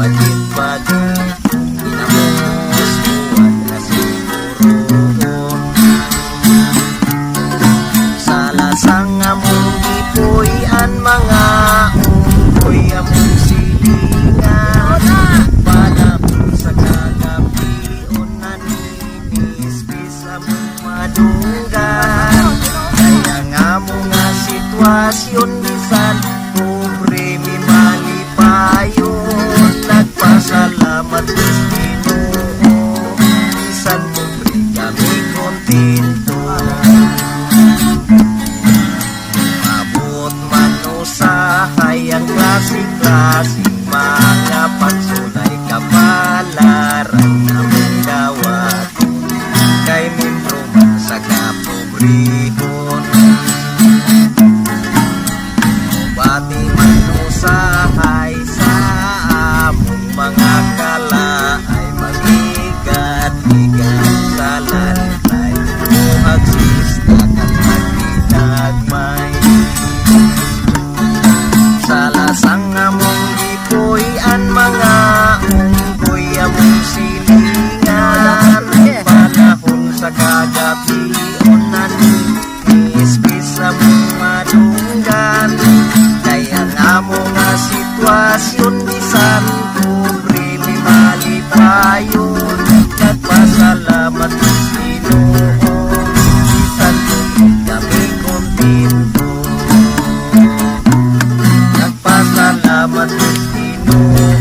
budget budget ginamos buwan na siguro. Sa lasang among gipuy-an, mga unggoy among silingan, panahon sa kagabion naninisbis among madunggan. Kaya nga mo nga sitwasyon, bisan pobre mi malipayon. Nagpasalamat mis Ginoo, bisan pobre kami kontento. Abot man usahay ang klase-klaseng mga pagsulay, kapalaran among dawaton kay membro man sa kapobrehon. Bati man usahay sa among mga kalaay, magigat-igat sa lantay, muhagsista kan magginagmay. Sa lasang among gipuy-an, mga unggoy among silingan, panahon sa kagabion naninisbis among madunggan. Kaya nga mo nga sitwasyon, bisan pobre mi malipayon. Nagpasalamat sa Ginoo, bisan pobre kami kontento. Nagpasalamat sa Ginoo.